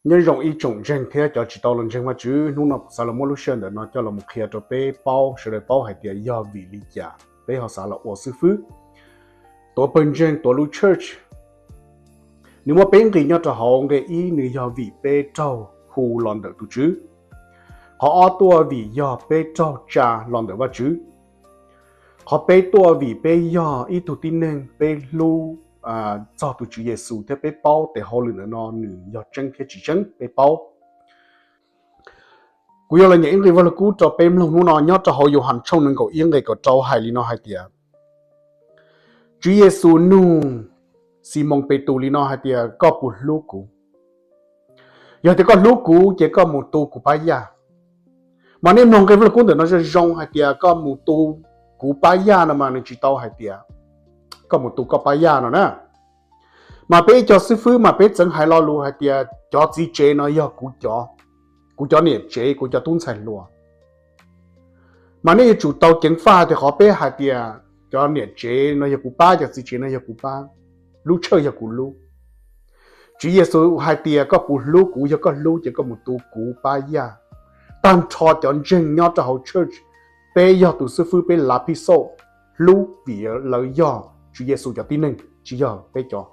Nyob zoo ib tsoom ntseeg thiab cov tsis tau los ntseeg Vajtswv, hnub no kuv xav los muab lub sij hawm ntawm no coj los mus qhia rau peb paub, sawv daws paub hais tias yog vim li cas peb ho xav los ua xib fwb tuav pawg ntseeg, tuav lub church. Nws muaj peb nqe nyob rau hauv. Nqe ib, nws yog vim peb raug hu los ntawm tus Tswv. Qhov ob tuaj vim yog peb raug tsa los ntawm Vajtswv. Qhov peb tuaj vim peb yog ib tug tib neeg, peb hlub txog tus Tswv Yexus thiab peb paub tes hauj lwm ntawm no nws yog tseeb thiab tsis tseeb peb paub. Kuv yuav los nyeem ib nqe Vaj Lug Kub rau peb mloog hnub no nyob rau hauv Yauhas tshooj nees nkaum ib nqe kaum rau hais li no hais tias, Tswv Yexus nug Ximoos Petus li no hais tias, koj puas hlub kuv? Yog tias koj hlub kuv ces koj mus tu kuv pab yaj. Mas nej mloog nqe Vaj Lug Kub ntawm no zoo zoo hais tias koj mus tu kuv pab yaj no mas nws tsis tau hais tias koj mus tu koj pab yaj no na. Mas peb ib co xib fwb mas peb txeev hais lo lus hais tias cov txiv tsev no yog kuv cov, kuv cov niam tsev, kuv cov tub ntxhais hluas. Mas nej yuav tsum tau ceev faj tias qhov peb hais tias cov niam tsev no yog kuv pab, cov txiv tsev no yog kuv pab, lub tshawj yog kuv lub. Tswv Yexus hais tias koj puas hlub kuv, yog koj hlub ces koj mus tu kuv pab yaj. Tag nrho cov ntseeg nyob rau hauv church, peb yog tus xib fwb, peb lav phij xauj hlub vim lawv yog Tswv Yexus cov tib neeg, tsis yog peb cov.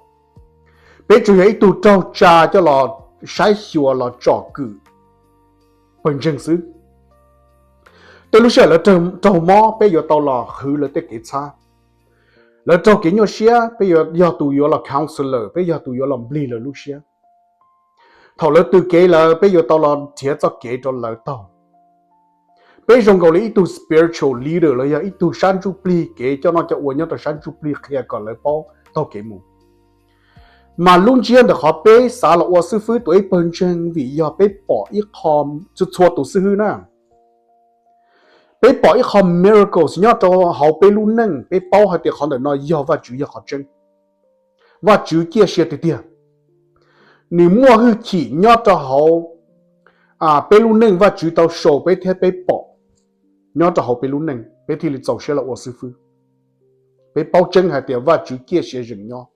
Peb tsuas yog ib tug raug tsa coj los saib xyuas los tsom kwm pawg ntseeg xwb. Tej lub sij hawm lawv raug mob peb yuav tau los hwv lawv tej kev txhab. Lawv raug kev nyuaj siab peb yog tus yuav los counselor, peb yog tus yuav los nplig lawv lub siab. Thaum lawv tw kev lawm peb yuav tau los nrhiav txoj kev rau lawv taug. Peb zoo nkaus li ib tug spiritual leader los yog ib tug sab ntsuj plig kev coj noj coj ua nyob rau sab ntsuj plig qhia kom lawv paub taug kev mus. Mas lub ntsiab ntawm qhov peb xav los ua xib fwb tuav ib pawg ntseeg vim yog peb pom ib qho, txhua tus xib hwb na, peb pom ib qho miracles nyob rau hauv peb lub neej, peb paub hais tias qhov ntawm no yog Vajtswv yog qhov tseeb. Vajtswv ciaj sia tiag tiag. Nws muaj hwj chim nyob rau hauv peb lub neej, Vajtswv tau show peb thiab peb pom nyob rau hauv peb lub neej, peb thiaj li txaus siab los ua xib fwb. Peb paub tseeb hais tias Vajtswv ciaj sia zeem nyob,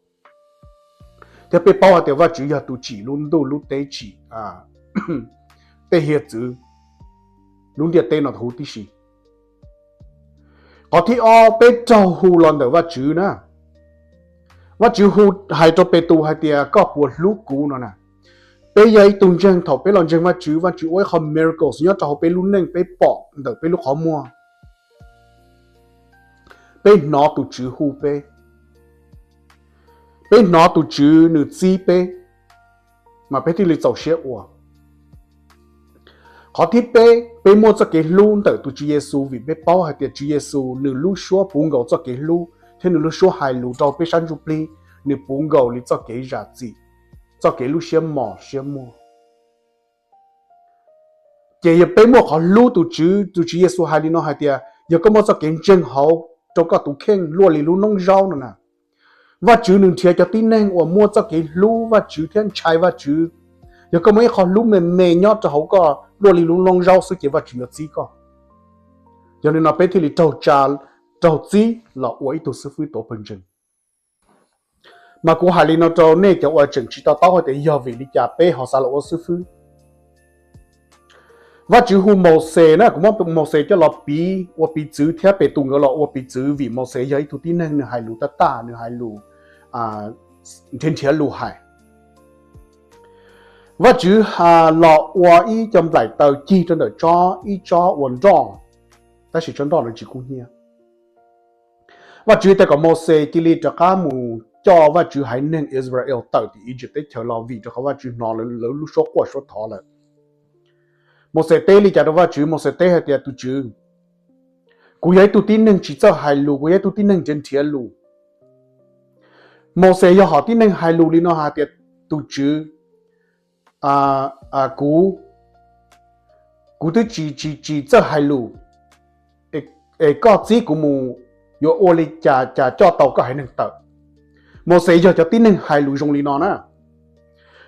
thiab peb paub hais tias Vajtswv yog tus tsim lub ntuj lub teb, tsim tej hiav txwv lub ntiaj teb no huv tib si. Qhov thib ob, peb raug hu los ntawm Vajtswv na. Vajtswv hu, hais rau Petus hais tias koj puas hlub kuv no na. Peb yog ib tug ntseeg, thaum peb los ntseeg Vajtswv, Vajtswv ua ib qho miracles nyob rau hauv peb lub neej, peb pom ntawm peb lub qhov muag. Peb hnov tus Tswv hu peb, peb hnov tus Tswv nws txib peb, mas peb thiaj li txaus siab ua. Qhov thib peb, peb muaj txoj kev hlub ntawm tus Tswv Yexus vim peb paub hais tias Tswv Yexus nws lub suab puv nkaus txoj kev hlub thiab nws lub suab hais lus rau peb sab ntsuj plig, nws puv nkaus li txoj kev zam txim, txoj kev lub siab mos siab muag. Ces yog peb muaj qhov hlub tus Tswv, tus Tswv Yexus hais li no hais tias yog koj muaj txoj kev ntseeg hauv rau koj tus kheej luaj li lub noob zaub no na, Vajtswv nws nrhiav cov tib neeg uas muaj txoj kev hlub Vajtswv thiab ntshai Vajtswv. Yog koj muaj ib qho hlub me me nyob rau hauv koj luaj li lub noob zaub xwb ces Vajtswv yuav txib koj. Yog li no peb thiaj li raug tsa, raug txib los ua ib tug xib fwb tuav pawg ntseeg. Mas kuv hais li no rau nej cov uas tseem tsis to taub hais tias yog vim li cas peb ho xav los ua xib fwb. Vajtswv hu Mauxes na, kuv muab Mauxes coj los piv ua piv txwv thiab Petus nkawd los ua piv txwv vim Mauxes yog ib tug tib neeg nws hais lus tab tag, nws hais lus nrhiav nrhiav lus hais. Vajtswv los ua ib co nplaim taws cig rau ntawm tsob, ib tsob ua nroj, tab sis tsob nroj no tsis kub hnyiab. Vajtswv tias kom Mauxes cia li rov qab mus coj Vajtswv haiv neeg Israel tawm tim Egypt teb chaws los vim rau qhov Vajtswv hnov lawv lub suab quaj suab thov lawm. Mauxes teb li cas rau Vajtswv? Mauxes teb hais tias, tus Tswv, kuv yog ib tug tib neeg tsis txawj hais lus, kuv yog ib tug tib neeg nrhiav nrhiav lus. Mauxes yog hom tib neeg hais lus li no hais tias, tus Tswv, kuv, kuv twb tsis tsis tsis txawj hais lus, es koj txib kuv mus yuav ua li cas cas coj tau koj haiv neeg tawm? Mauxes yog cov tib neeg hais lus zoo li no na.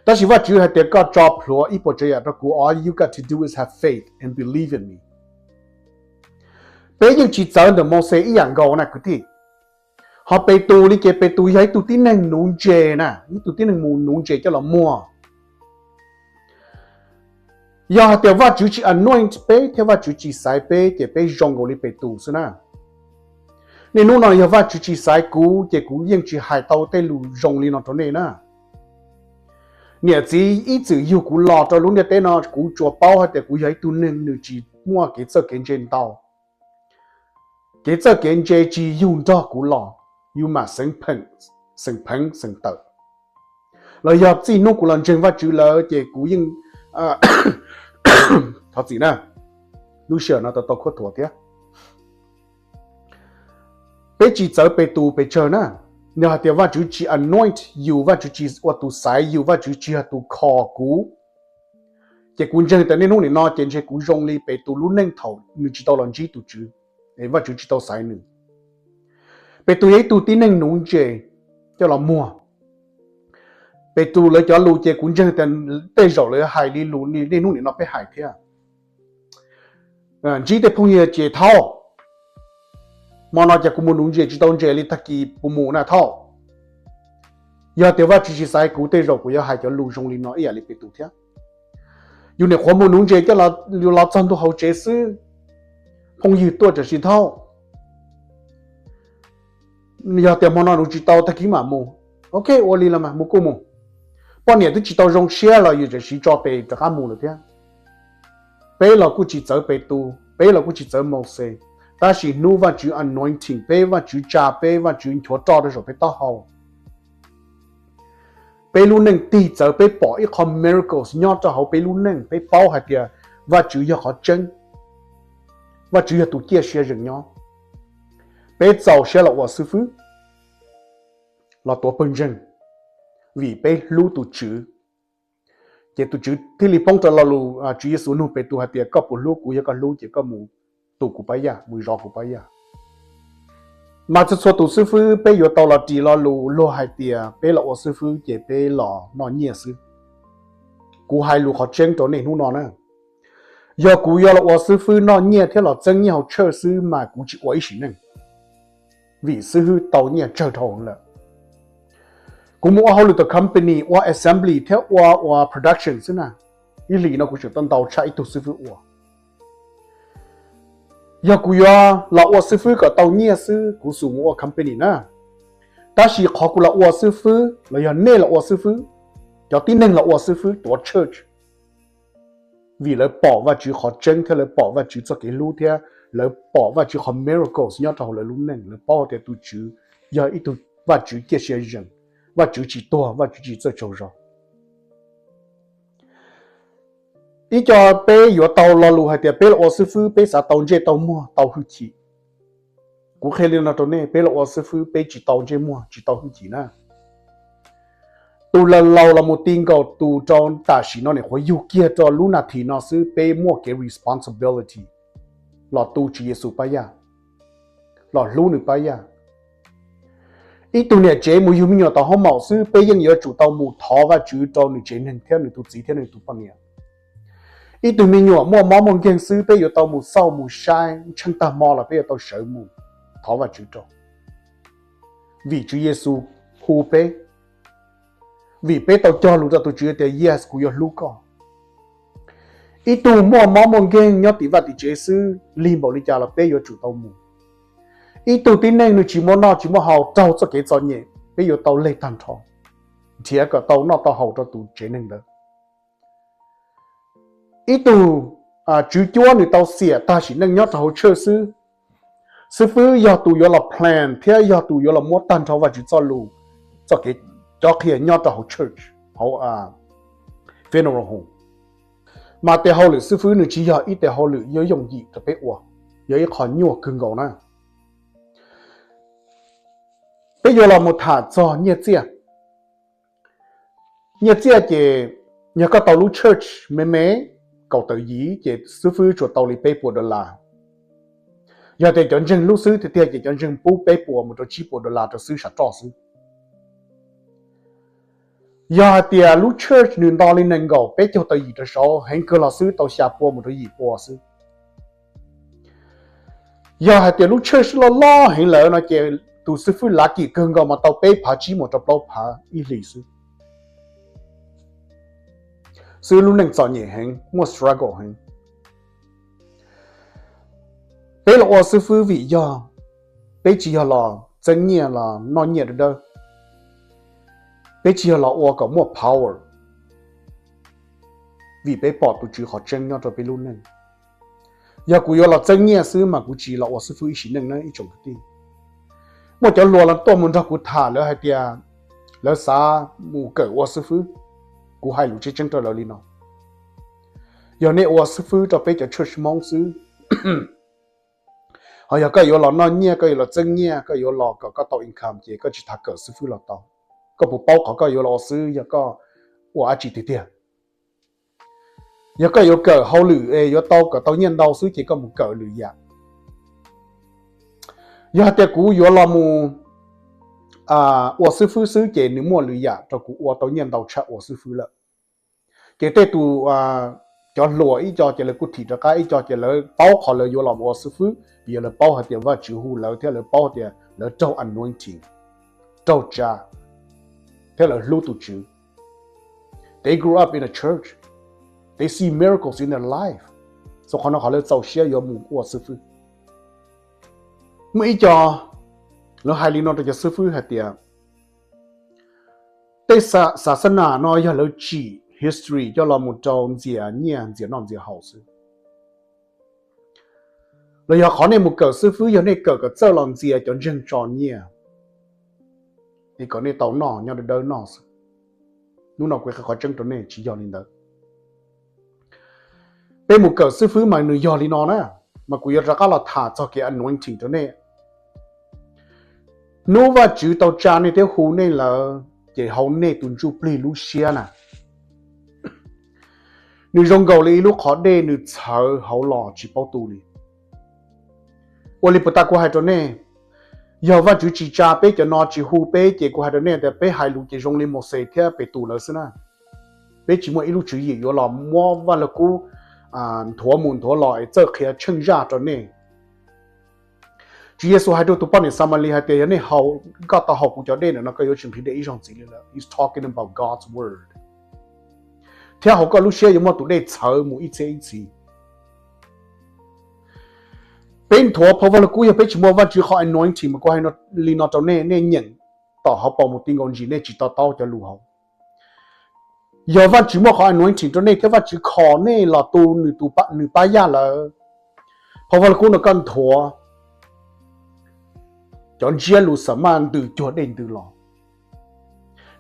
Tab sis Vajtswv hais tias koj tso plhuav ib puas tsav yam rau kuv, all you got to do is have faith and believe in me. Peb yeej tsis txawv ntawm Mauxes ib yam nkaus na kwv tij. Ho Petus li ces Petus yog ib tug tib neeg nuv ntses na, ib tug tib neeg mus nuv ntses coj los muag. Yog hais tias Vajtswv tsis anoint peb thiab Vajtswv tsis xaiv peb ces peb zoo nkaus li Petus xwb na. Niaj hnub no yog Vajtswv tsis xaiv kuv ces kuv yeej tsis hais tau tej lus zoo li no rau nej na. Niam txiv ib txwm yug kuv los rau lub ntiaj teb no kuv tsuas paub hais tias kuv yog ib tug neeg nws tsis muaj kev txawj kev ntse ntau. Kev txawj kev ntse tsis yug nrog kuv los, yus mam xeev pheej, xeev pheej xeev tawm. Los yog txij hnub kuv los ntseeg Vajtswv lawm ces kuv yeej, thov txim na, lub sij hawm no tau tau khuab thuam thiab. Peb tsis txawv Petus pes tsawg na. Yog hais tias Vajtswv tsis anoint yus, Vajtswv tsis ua tus xaiv yus, Vajtswv tsis yog tus kho kuv, ces kuv ntseeg tias niaj hnub nim no ces ntshe kuv zoo li Petus lub neej thaum nws tsis tau los ntsib tus Tswv, es Vajtswv tsis tau xaiv nws. Petus yog ib tug tib neeg nuv ntses coj los muag. Petus lawv cov lus ces kuv ntseeg tias tej zaum lawv hais li lus niaj hnub nim no peb hais thiab. Ntsib tej phooj ywg ces thauj, hmo no ces kuv mus nuv ntses tsis tau ntses li, tag kis puas mus na thauj. Yog tias Vajtswv tsis xaiv kuv tej zaum kuv yuav hais cov lus zoo li no ib yam li Petus thiab. Yus nyuam qhuav mus nuv ntses coj los txog ntua hauv tsev xwb, phooj ywg tuaj tam sim thauj. Yog tias hmo no nuv tsis tau tag kis mam mus. Ok, ua li los mas mus kuj mus. Poj niam twb tsis tau zoo siab los yus tam sim tso tes rov qab mus lawm thiab. Peb los kuj tsis txawv Petus, peb los kuj tsis txawv Mauxes, tab sis hnub Vajtswv anointing peb, Vajtswv tsa peb, Vajtswv nchuav roj rau saum peb taub hau, peb lub neej tig txawv, peb pom ib qho miracles nyob rau hauv peb lub neej, peb paub hais tias Vajtswv yog qhov tseeb, Vajtswv yog tus ciaj sia zees nyob. Peb txaus siab los ua xib fwb, los tuav pawg ntseeg, vim peb hlub tus Tswv. Ces tus Tswv thiaj li poob rau lo lus Tswv Yexus nug Petus hais tias, koj puas hlub kuv? Yog koj hlub ces koj mus tu kuv pab yaj, mus zov kuv pab yaj. Mas txhua txhua tus xib fwb peb yuav tau los ris lo lus luag hais tias peb los ua xib fwb ces peb los noj nyiaj xwb. Kuv hais lus qhov tseeb rau nej hnub no na, yog kuv yuav los ua xib fwb noj nyiaj thiab los txeeb nyiaj hauv church xwb mas kuv tsis ua ib sim neej, vim xib fwb tau nyiaj tsawg dhau lawm. Kuv mus ua hauj lwm tom company, ua assembly thiab ua ua production xwb na, ib hlis no kuv tseem tau ntau tshaj ib tug xib fwb ua. Yog kuv yuav los ua xib fwb kom tau nyiaj xwb kuv xum mus ua company na, tab sis qhov kuv los ua xib fwb los yog nej los ua xib fwb, cov tib neeg los ua xib fwb tuav church, vim lawv pom Vajtswv qhov tseeb thiab lawv pom Vajtswv txoj kev hlub thiab lawv pom Vajtswv qhov miracles nyob rau hauv lawv lub neej, lawv paub tias tus Tswv yog ib tug Vajtswv ciaj sia zees, Vajtswv tsis tuag, Vajtswv tsis txawj tsaug zog. Ib co peb yuav tau lo lus hais tias peb los ua xib fwb peb xav tau ntsej tau muag tau hwj chim. Kuv qhia li no rau nej, peb los ua xib fwb peb tsis tau ntsej muag tsis tau hwj chim na. Tus laus laus los mus ti nkaus tus rau tam sim no nyuam qhuav yug kiag rau lub nas this no xwb peb muaj kev responsibility los tu Tswv Yexus pab yaj, los hlub nws pab yaj. Ib tug niam tsev mus yug me nyuam tau hoob maum xwb peb yeej yuav tsum tau mus thov Vajtswv rau nws tsev neeg thiab nws tus txiv thiab nws tus poj niam. Ib tug me nyuam muaj mob muaj nkeeg xwb peb yuav tau mus xauj mus saib, tsheej tag hmo los peb yuav tau sawv mus thov Vajtswv rau. Vim Tswv Yexus hu peb, vim peb tau cog lus rau tus Tswv tias yes kuv yuav hlub koj. Ib tug muaj mob muaj nkeeg nyob tim vaj tim tsev xwb lig npaum li cas los peb yuav tsum tau mus. Ib tug tib neeg nws tsis muaj noj tsis muaj haus raug txoj kev txom nyem peb yuav tau leg tag nrho, nrhiav kom tau noj tau haus rau tus tsev neeg ntawd. Ib tug tswv cuab nws tau xiam tag sim neej nyob rau hauv church xwb, xib fwb yog tus yuav los plan thiab yog tus yuav los muab tag nrho Vajtswv txoj lus, txoj kev cob qhia nyob rau hauv church, hauv funeral home. Mas tes hauj lwm xib fwb nws tsis yog ib tes hauj lwm yooj yooj yim rau peb ua, yog ib qho nyuaj kawg nkaus na. Peb yuav los mus tham txog nyiaj txiaj. Nyiaj txiaj ces yog koj tau lub church me me kaum tawm yim ces xib fwb tsuas tau li peb puas dollar. Yog tias cov ntseeg hlub xwb tiag tiag ces cov ntseeg pub peb puas mus rau tsib puas dollar rau xib fwb sav roj xwb. Yog hais tias lub church nws nto li nees nkaum peb caug tawm yim rau saud, heev kawg los xib fwb tau xya pua mus rau yim pua xwb. Yog hais tias lub church loj loj heev lawm no ces tus xib fwb lav kim kawg nkaus mas tau peb phav tsib mus rau plaub phav ib hlis xwb. xwb, lub neej txom nyem heev, muaj struggle heev. Peb los ua xib fwb vim yog peb tsis yog los txeeb nyiaj los noj nyiaj dawb dawb. Peb tsis yog los ua kom muaj power, vim peb pom tus Tswv qhov tseeb nyob rau peb lub neej. Yog kuv yuav los txeeb nyiaj xwb mas kuv tsis los ua xib fwb ib sim neej na ib tsoom kwv tij. Muaj cov hluas los tuaj mus nrog kuv tham, lawv hais tias lawv xav mus kawm ua xib fwb. Kuv hais lus tseeb tseeb rau lawv li no: Yog nej ua xib fwb rau peb cov church Hmoob xwb, ho yog koj yuav los noj nyiaj, koj yuav los txeeb nyiaj, koj yuav los kom koj tau income, ces koj tsis tas kawm xib fwb los tau. Koj puas paub qhov koj yuav los ua xwb yog koj ua dab tsi tiag tiag? Yog koj yuav kawm hauj lwm es yuav tau kom tau nyiaj ntau xwb ces koj mus kawm lwm yam. Yog hais tias kuv yuav los mus ua xib fwb xwb ces nws muaj lwm yam rau kuv ua tau nyiaj ntau tshaj ua xib fwb lawm. Ces tej tus, cov hluas ib co ces lawv kuj thim rov qab, ib co ces lawv paub qhov lawv yuav los ua xib fwb vim yog lawv paub hais tias Vajtswv hu lawv thiab lawv paub tias lawv raug anointing, raug tsa, thiab lawv hlub tus Tswv. They grew up in a church, they see miracles in their life, so qhov no qhov lawv txaus siab yuav mus ua xib fwb. Muaj ib co lawv hais li no rau cov xib fwb hais tias tej xas xas nas no yog lawv tsim history coj los mus rau ntxias nyiaj ntxias noj ntxias haus xwb. Los yog qhov nej mus kawm xib fwb yog nej kawm kom txawj los ntxias cov ntseeg tso nyiaj, es kom nej tau noj nyob dawb dawb noj xwb. Hnub no kuv qhia qhov tseeb rau nej, tsis yog li ntawd. Peb mus kawm xib fwb mas nws yog li no na, mas kuv yuav rov qab los tham txog kev anointing rau nej. Hnub Vajtswv tau tsa nej thiab hu nej lawm ces hauv nej tus ntsuj plig lub siab na, nws zoo nkaus li ib lub qhov dej nws txhawv hauv los tsis paub tu li. Ua li puas tas kuv hais rau nej, yog Vajtswv tsis tsa peb cov no tsis hu peb ces kuv hais rau nej tias peb hais lus ces zoo li Mauxes thiab Petus lawv xwb na. Peb tsis muaj ib lub tswv yim yuav los muab Vaj Lug Kub nthuav mus nthuav los es txawj qhia tsheej zaj rau nej. Tswv Yexus hais rau tus poj niam Xamalis hais tias yog nej haus, koj tau haus kuv cov dej ntawm no koj yuav tsis nqhis dej ib zaug ntxiv li lawm. He's talking about God's word. Thiab hauv koj lub siab yuav muaj tus dej txhawv mus ib txhiab ib txhis. Peb nthuav phau Vaj Lug Kub yog peb tsis muaj Vajtswv qhov anointing mas kuv hais li no rau nej, nej nyeem tom hauv paus mus ti nkaus ntsis nej tsis to taub cov lus hauv. Yog Vajtswv muaj qhov anointing rau nej thiab Vajtswv kho nej los tu nws pab yaj lawm, phau Vaj Lug Kub no koj nthuav, cov ntsiab lus xam maj ntws cuag dej ntws los.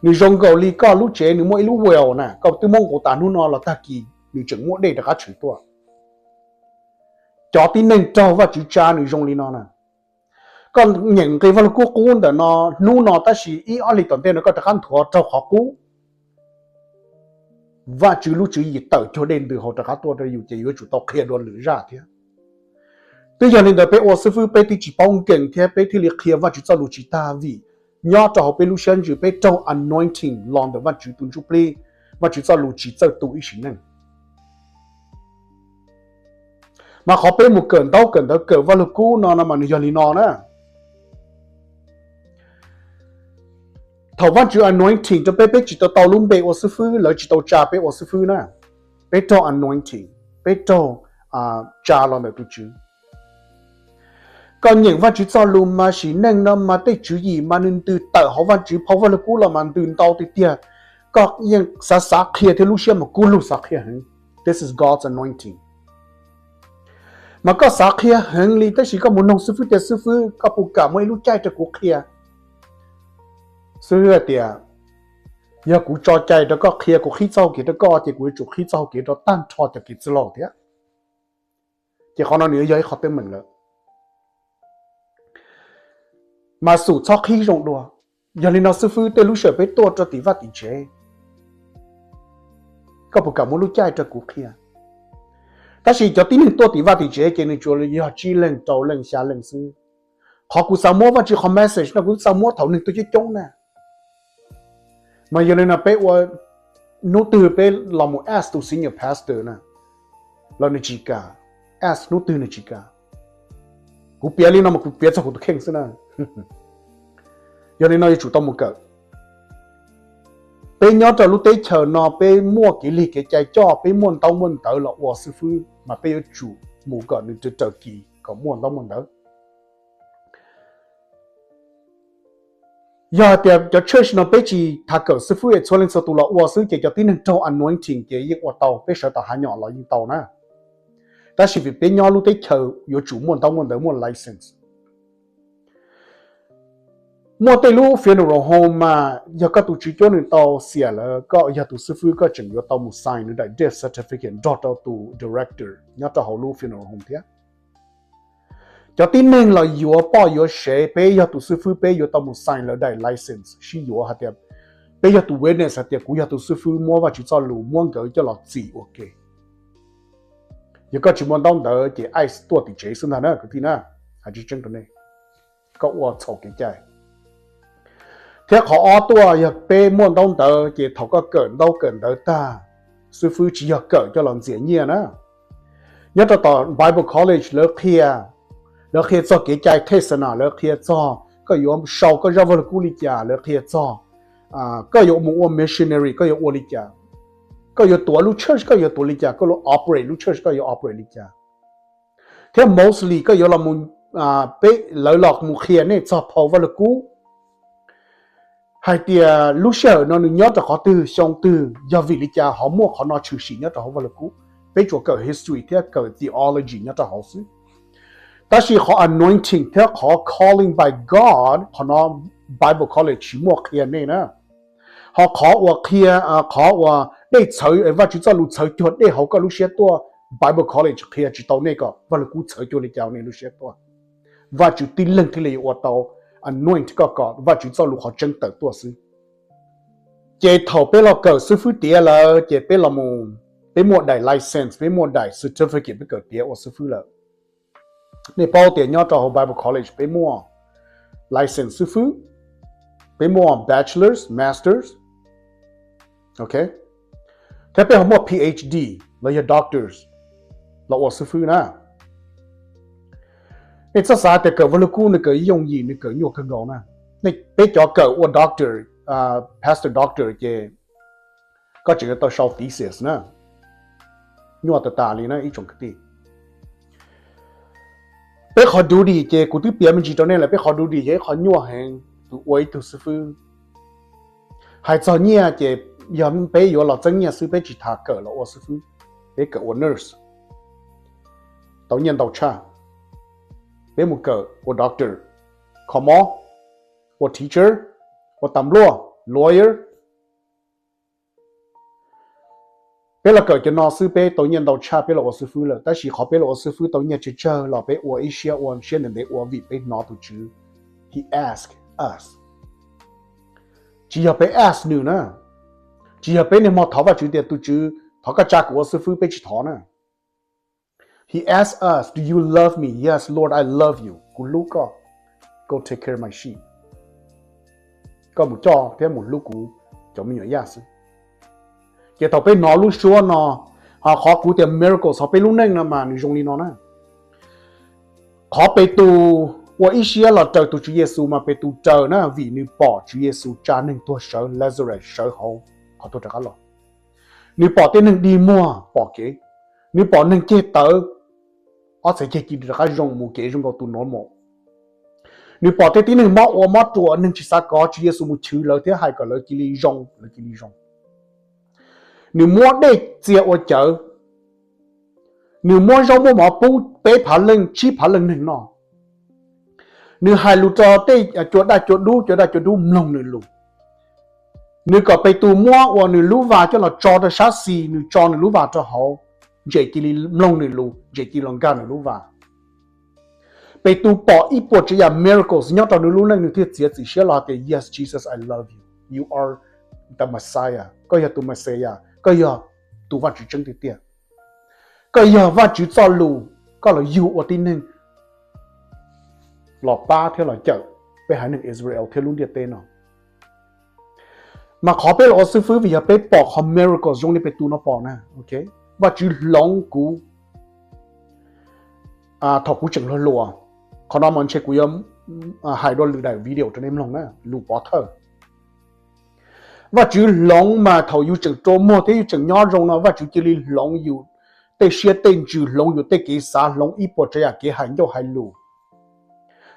Nws zoo nkaus li koj lub tsev nws muaj ib lub well na, koj twb muab nqus tas hnub no los tag kis nws tseem muaj dej rov qab tshwm tuaj. Cov tib neeg raug Vajtswv tsa nws zoo li no na. Koj nyeem nqi Vaj Lug Kub qub ntawm no hnub no tab sis ib ob hlis tom ntej no koj rov qab nthuav raug qhov qub, Vajtswv lub tswv yim tawm cuag dej ntws hauv rov qab tuaj rau yus ces yuav tsum tau qhia dua lwm zaj thiab. Twb yog li ntawd peb ua xib fwb peb twb tsis paub nkees thiab peb thiaj li qhia Vajtswv txoj lus tsis tag vim nyob rau hauv peb lub siab ntsws peb raug anointing los ntawm Vajtswv tus ntsuj plig, Vajtswv txoj lus tsis txawj tu ib sim neej. Mas qhov peb mus kawm ntaub kawm ntawv kawm Vaj Lug Kub no no mas nws yog li no na. Thaum Vajtswv anointing rau peb, peb tsis tau tau lub npe ua xib fwb, lawv tsis tau tsa peb ua xib fwb na. Peb raug anointing, peb raug tsa los ntawm tus Tswv. Koj nyeem Vajtswv txoj lus mas sim neej no mas tej tswv yim mas nws ntws tawm hauv Vajtswv phau Vaj Lug Kub los mas ntws ntau tiag tiag. Koj yeej xav xav qhia thiab lub siab mas kub lug xav qhia heev. This is God's anointing. Mas koj xav qhia heev li tab sis koj mus noog xib fwb tias xib fwb koj puas kam muaj ib lub caij rau kuv qhia? Xib fwb hais tias yog kuv tso cai rau koj qhia, kuv qhib txoj hau kev rau koj ces kuv yuav tsum qhib txoj hau kev rau tag nrho cov kev txwj laus thiab. Ces qhov no nws yog ib qhov teeb meem lawm. Mas xum txhob qhib zoo dua. Yog li no xib fwb, tej lub sij hawm peb tuaj rau tim vaj tim tsev, koj puas kam muaj lub caij rau kuv qhia? Tab sis cov tib neeg tuaj tim vaj tim tsev ces nws tsuas yog tsib leeg rau leej xya leej xwb. Qhov kuv xav muab Vajtswv qhov message no kuv xav muab thaum neeg tuaj coob coob na. Mas yog li no peb ua, hnub twg peb los mus ask tus senior pastor na los nws tsis kam, ask hnub twg nws tsis kam. Kuv piav li no mas kuv piav txog kuv tus kheej xwb na. Yog li no yuav tsum tau mus kawm. Peb nyob rau lub teb chaws no peb muaj kev lig kev cai coj, peb muaj ntaub muaj ntawv los ua xib fwb mas peb yuav tsum mus kom nws raws kis kom muaj ntaub muaj ntawv. Yog hais tias cov church no peb tsis tham kawm xib fwb es txhua leej txhua tus los ua xwb ces cov tib neeg raug anointing ces yeej ua tau, peb sawv tom hav nyom los yeej tau na. Tab sis vim peb nyob lub teb chaws yuav tsum muaj ntaub muaj ntawv, muaj license. Muaj tej lub funeral home mas yog koj tus tswv cuab nws tau xiam lawm, koj yog tus xib fwb koj tseem yuav tau mus sign nws daim death certificate nrog rau tus director nyob rau hauv lub funeral home thiab. Cov tib neeg los yuav poj yuav sev, peb yog tus xib fwb peb yuav tau mus sign lawv daim license sib yuav hais tias peb yog tus witness hais tias kuv yog tus xib fwb muab Vajtswv txoj lus muab nkawd coj los txim ua ke. Yog koj tsis muaj ntaub ntawv ces ice tuaj tim tsev xwb ntag na kwv tij na. Hais tseeb tseeb rau nej, koj ua txhaum kev cai. Thiab qhov ob tuaj, yog peb muaj ntaub ntawv ces thaum koj kawm ntaub kawm ntawv tag, xib fwb tsis yog kawm coj los ntxias nyiaj na. Nyob rau tom Bible College lawv qhia, lawv qhia txog kev cai thes na, lawv qhia txog koj yuav sau koj zaj vaj lug kub li cas, lawv qhia txog koj yuav mus ua missionary koj yuav ua li cas, koj yuav tuav lub church koj yuav tuav li cas, koj yuav operate lub church koj yuav operate li cas. Thiab mostly koj yuav los, peb, lawv los mus qhia nej txog phau vaj lug kub hais tias lub sij hawm no nws nyob rau qhov twg xyoo twg, yog vim li cas ho muaj qhov no tshwm sim nyob rau hauv vaj lug kub. Peb tsuas kawm history thiab kawm theology nyob rau hauv xwb. Tab sis qhov anointing thiab qhov calling by God, qhov no Bible College tsis muaj qhia nej na. Ho qhov uas qhia, qhov uas dej txhawv, Vajtswv txoj lus txhawv cuag dej hauv koj lub siab tuaj, Bible College qhia tsis tau nej kom vaj lug kub txhawv cuag li cas hauv nej lub siab tuaj. Vajtswv tib leeg thiaj li yuav ua tau anoint koj kom Vajtswv txoj lus qhov tseeb tawm tuaj xwb. Ces thaum peb los kawm xib fwb tiav lawm ces peb los, peb muaj daim license, peb muaj daim certificate peb kawm tiav ua xib fwb lawm. Nej paub tias nyob rau hauv Bible College peb muaj license xib fwb, peb muaj bachelors, masters, ok, thiab peb ho muaj PhD los yog doctors los ua xib fwb na. Nej txhob xav tias kawm vaj lug kub nws kawm yooj yim, nws kawm nyuaj kawg nkaus na. Peb cov kawm ua doctor, pastor doctor ces koj tseem yuav tau sau thesis na. Nyuaj tas tas li na ib tsoom kwv tij. Peb qhov duty ces kuv twb piav me ntsis rau nej lawm, peb qhov duty yog ib qho nyuaj heev, tus ua ib tug xib fwb. Hais txog nyiaj ces yog peb yuav los txeeb nyiaj xwb, peb tsis tham kawm los ua xib fwb, peb kawm ua nurse, tau nyiaj ntau tshaj. Peb mus kawm ua doctor, kho mob, ua teacher, ua tas npluaj, lawyer. Peb los kawm cov no xwb peb tau nyiaj ntau tshaj peb los ua xib fwb lawm, tab sis qhov peb los ua xib fwb tau nyiaj tsawg tsawg los peb ua ib siab ua siab ntev ntev ua vim peb hnov tus Tswv, he asked us. Tsis yog peb ask nws na, tsis yog peb niaj hmo thov Vajtswv tias tus Tswv thov koj tsa kuv ua xib fwb, peb tsis thov na. He asked us, do you love me? Yes, Lord, I love you. Kuv hlub koj. Go take care of my sheep. Koj mus coj thiab mus hlub kuv cov me nyuam yaj xwb. Ces thaum peb hnov lub suab no, ho qhov kuv tias miracles hauv peb lub neej no mas nws zoo li no na. Qhov Petus ua ib siab los raws tus Tswv Yexus mas Petus raws na vim nws pom Tswv Yexus tsa neeg tuag sawv, Lazarus sawv hauv qhov tuag rov qab los. Nws pom tej neeg dig muag pom kev, nws pom neeg ceg tawv, ob txhais ceg cia li rov qab zoo mus kev zoo nkaus tus normal. Nws pom tej tib neeg mob ua mob ruam, neeg tsis xav kov, Tswv Yexus mus chwv lawv thiab hais kom lawv cia li zoo, lawv cia li zoo. Nws muab dej txia ua cawv, nws muab zaub muab mov pub peb phav leej tsib phav leej neeg noj. Nws hais lus rau tej cua daj cua dub, cua daj cua dub mloog nws lus. Nws kom Petus muab uas nws lub vas coj los tso rau sab xis, nws tso nws lub vas rau hauv, ntses cia li mloog nws lus, ntses cia li los nkag nws lub vas. Petus pom ib puas tsav yam miracles nyob rau nws lub neej, nws thiaj txiav txim siab los hais tias, Yes, Jesus, I love you. You are the Messiah. Koj yog tus Messiah, koj yog tus Vajtswv tseeb tiag tiag. Koj yog Vajtswv txoj lus, koj los yug ua tib neeg los pab thiab los cawm peb haiv neeg Israel thiab lub ntiaj teb no. Mas qhov peb los ua xib fwb vim yog peb pom qhov miracles zoo li Petus no pom na. Vajtswv hloov kuv thaum kuv tseem hluas hluas. Qhov no mas ntshe kuv yuav hais dua lwm daim video rau nej mloog na, lus pov thawj. Vajtswv hloov mas thaum yus tseem rua muag thiab yus tseem nyob zoo no Vajtswv cia li hloov yus tej siab tej ntsws, hloov yus tej kev xav, hloov ib puas tsav yam kev hais ncauj hais lus.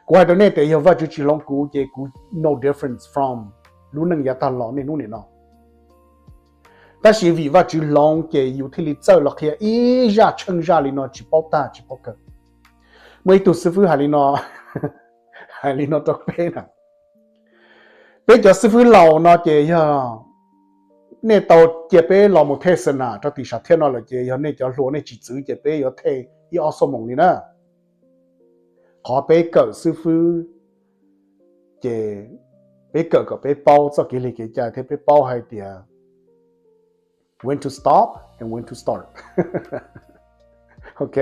Kuv hais rau nej tias yog Vajtswv tsis hloov kuv ces kuv no difference from lub neej yav tag los niaj hnub nim no. Tab sis vim Vajtswv hloov ces yus thiaj li txawj los qhia ib zaj tsheej zaj li no tsis paub tag tsis paub kawg. Muaj ib tug xib fwb hais li no, hais li no rau peb na. Peb cov xib fwb laus no ces yog nej tau cia peb los mus thej xa nas rau tim sam thiaj no lawm ces yog nej cov hluas nej tsis txwv ces peb yuav thej ib ob xuab moos li na. Qhov peb kawm xib fwb ces peb kawm kom peb paub txoj kev li kev cai thiab peb paub hais tias when to stop and when to start. Ok,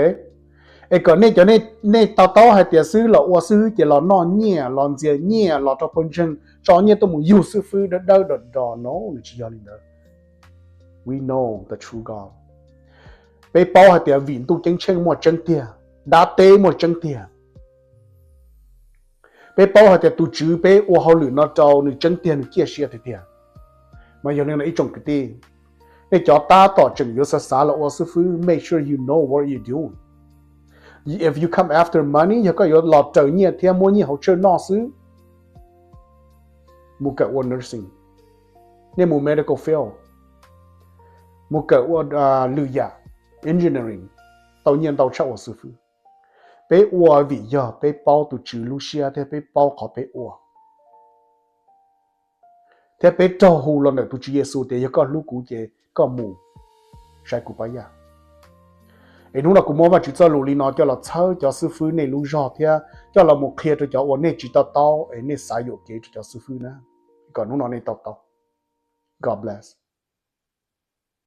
es kom nej cov, nej to taub hais tias xib fwb los ua xib fwb ces los noj nyiaj, los ntxias nyiaj, los rau pawg ntseeg tso nyiaj tuaj mus yug xib fwb dawb dawb do do no, nws tsis yog li ntawd. We know the true God. Peb paub hais tias vim ntuj ceeb tsheej muaj tseeb tiag, dab teb muaj tseeb tiag. Peb paub hais tias tus Tswv peb ua hauj lwm no rau nws tseeb tiag, nws ciaj sia tiag tiag. Mas yog li no ib tsoom kwv tij, nej cov tab tom tseem yuav xav xav los ua xib fwb, make sure you know what you doing. If you come after money, yog koj yuav los raws nyiaj thiab muab nyiaj hauv church noj xwb, mus kawm ua nursing, nej mus medical field, mus kawm ua lwm yam, engineering, tau nyiaj ntau tshaj ua xib fwb. Peb ua vim yog peb paub tus Tswv lub siab thiab peb paub qhov peb ua. Thiab peb raug hu los ntawm tus Tswv Yexus tias yog koj hlub kuv ces koj mus saib kuv pab yaj. Es hnub no kuv muab Vajtswv txoj lus li no coj los txhawb cov xib fwb nej lub zog thiab coj los mus qhia rau cov uas nej tsis to taub es nej xav yuam kev rau cov xib fwb na, kom hnub no nej to taub. God bless.